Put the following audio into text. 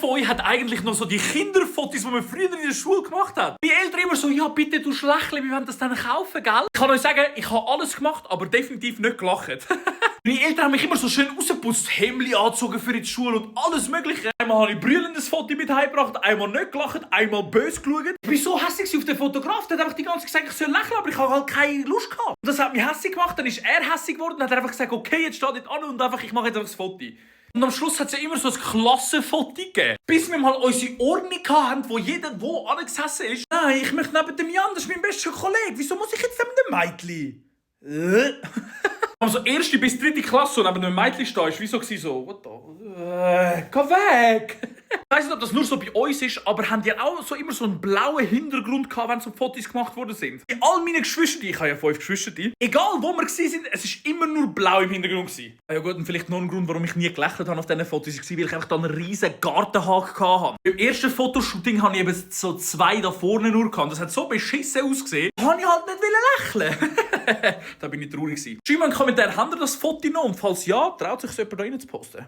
von euch hat eigentlich noch so die Kinderfotos, die man früher in der Schule gemacht hat? Die Eltern immer so, ja bitte du Schlächli, wir wollen das dann kaufen, gell? Ich kann euch sagen, ich habe alles gemacht, aber definitiv nicht gelacht. Meine Eltern haben mich immer so schön rausgeputzt, Hemdli angezogen für die Schule und alles mögliche. Einmal habe ich brüllendes Foto mit heimgebracht, einmal nicht gelacht, einmal böse geschaut. Ich bin so hässlich auf den Fotograf, der hat einfach die ganze Zeit gesagt, ich soll lächeln, aber ich habe halt keine Lust gehabt. Und das hat mich hässlich gemacht, dann ist er hässlich geworden und hat einfach gesagt, okay, jetzt steht nicht an und einfach, ich mache jetzt einfach das Foto. Und am Schluss hat es ja immer so ein Klassenfoto gegeben. Bis wir mal unsere Ordnung hatten, wo jeder wo angesessen ist. Nein, ich möchte neben dem Jan, das ist mein bester Kollege. Wieso muss ich jetzt neben dem Mädchen? Also 1. bis 3. Klasse und neben einem Mädchen stehen, ist wie so, what the... geh weg! Ich weiss nicht, ob das nur so bei uns ist, aber haben die auch so immer so einen blauen Hintergrund gehabt, wenn so Fotos gemacht worden sind? Bei all meinen Geschwistern, ich habe ja 5 Geschwister, egal wo wir waren, es war immer nur blau im Hintergrund. Ja gut, und vielleicht noch ein Grund, warum ich nie gelächelt habe auf diesen Fotos, war, weil ich einfach da einen riesen Gartenhag hatte. Beim ersten Fotoshooting hatte ich eben so 2 da vorne nur gehabt. Das hat so beschissen ausgesehen, da wollte ich halt nicht lächeln. Da bin ich traurig gewesen. Schreibt mal in den Kommentaren, habt ihr das Foto noch? Und falls ja, traut sich jemand da rein zu posten.